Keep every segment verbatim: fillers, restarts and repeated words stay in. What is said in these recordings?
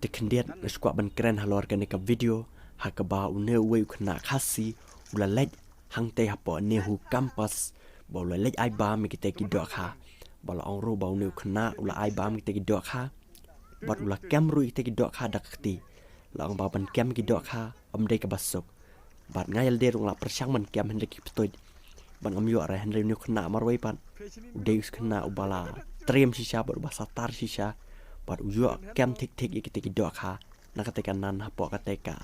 Te khyndiat nga sngewkwah ban kren halor kane ka video ha kaba une uwei u khynnah Khasi u la leit hangtei hapoh NEHU campus ba u la leit ai bam ïa kitei ki dohkha. Ba la ong ruh ba une u khynnah u la ai bam kitei ki dohkha bad u la kem ruh ïa kitei ki dohkha da ka kti. La ong ba ban kem ki dohkha ym dei kaba suk. Bad nga ïa lade ruh nga la pyrshang ban kem hynrei ki ptuid. Bad ngam ïoh re, hynrei une u khynnah marwei pat u dei u khynnah uba la triem shisha bad uba satar shisha. Bad u ïoh kem thik thik ïa kitei ki dohkha na katei ka nan hapoh katei ka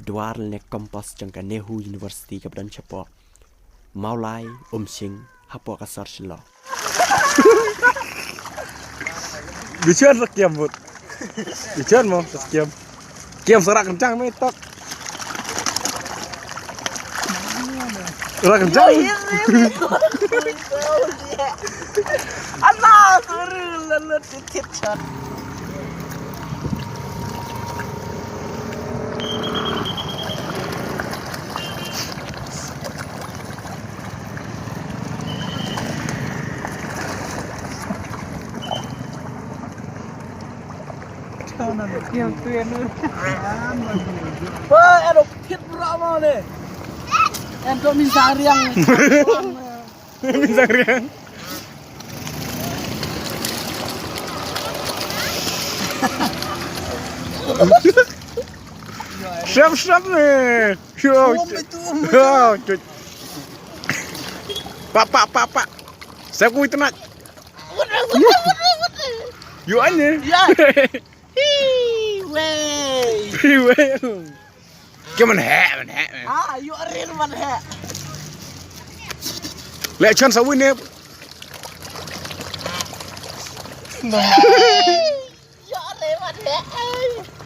dwar lane campus jong ka NEHU University kaba don shapoh Mawlai Umsning hapoh ka sor Shillong. Bichon sa kiam bud. Bichon mo sa kiam. Kiam sa rak kencang me tok. Rak kencang. Allah, seru lalu titit shot. Wah, aduh, fit bra ma ne. Aduh, min sariang. Min sariang. Siap, siap ni. Yo. Tum, tum. Yo, cut. Pak, pak, pak, pak. Saya kui tenak. Yo, ane. Ya. Hi, wei. Hi, wei. Ke man heh, man heh. Ah, yo, rin man heh. Leh chan sa win ne. Yo, rin man heh.